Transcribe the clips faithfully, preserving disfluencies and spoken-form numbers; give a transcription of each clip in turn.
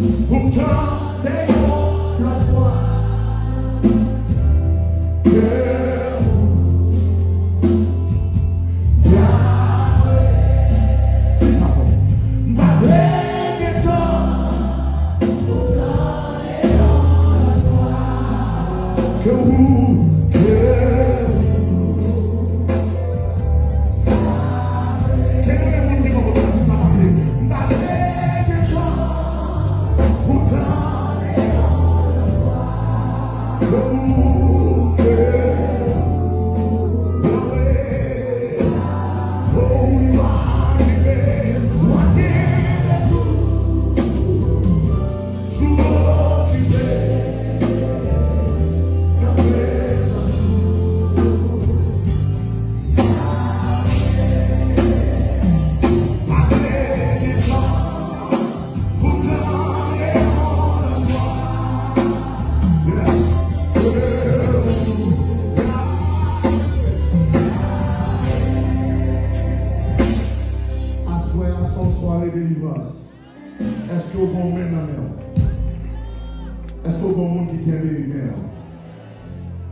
Pou m tande yon lòt vwa. Kè m kraze. Ki sa fè? M pa vle gen tan. Kè m, kè m. Ke gen moun ki konprann sa m ap di. M pa vle gen tan pou tande. Aswè a se yon sware delivrans. Èske w gen yon men nan men w? Èske w gen yon moun ki kenbe men w?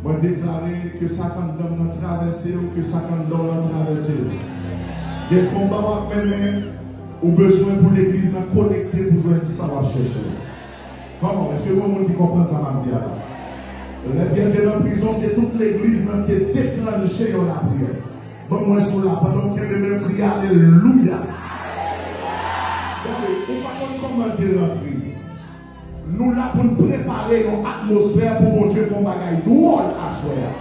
Mwen deklare ke sa k anndan m nan travèse w, ke sa k anndan w nan travèse w. Gen konba w ap mennen, ou bezwen pou legliz nan konekte pou jwenn sa w ap chèche. Kòman? Èske gen yon moun ki konprann sa m ap di a la? Lè Pyè te nan prizon, se tout legliz nan te deklanche yon lapriyè. Ban m wè si w la, pandan w kenbe men m, kriye alelouya. Gade, ou pa konn kòman l te rantre. Nou la pou n prepare yon atmosfè pou Bondye fè yon bagay dwòl aswè a.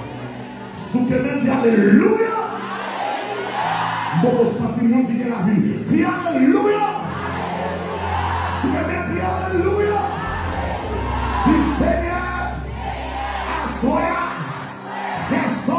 Si w kenbe, di alelouya. M poko santi moun ki gen lavi. Kriye alelouya. Si w kenbe, kriye alelouya. Di, Senyè, aswè a, restore